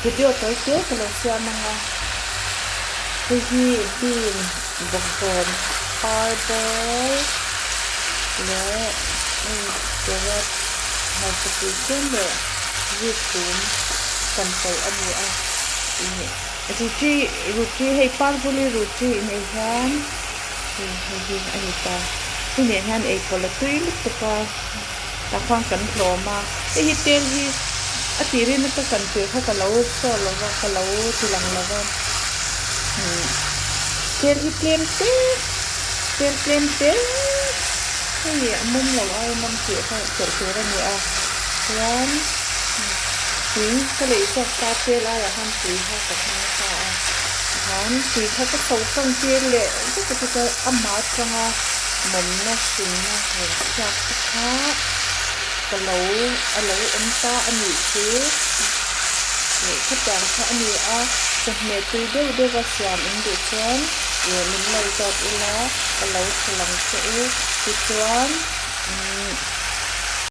Video tawi te ka lo siam ang a, hei hi bean bawkbawn parbawl leh carrot hmarcha pui tlem leh zikhlum kan pawlh a ni a ih ruti ruti hei parvuli ruti in ei hian hei hei hi a ni ta hei nen hian ei pawlh a tui lutuk a. Tah khan kan hlawm a, hei hi tel hi a tirin ka kan tir kha ka lo saw lo va, ka lo ti lang lo va, umm tel hi tlem te tel tlem te hei a mawm lo ai mawm tih kha telh tur a ni a, chuan tui ka leih zawk ta tel aiah khan tui kha ka hmang ta a, tikhan tui kha ka so kang tir leh vek a chutia amah atanga mawmna hrinna rawn chhiak te kha ka lo a lo awm ta a nih chu ih khatiang kha a ni a chawhmeh tui deuh deuh a siam in duh chuan ih min lo zawt ila ka lo hre lang che u tichuan umm.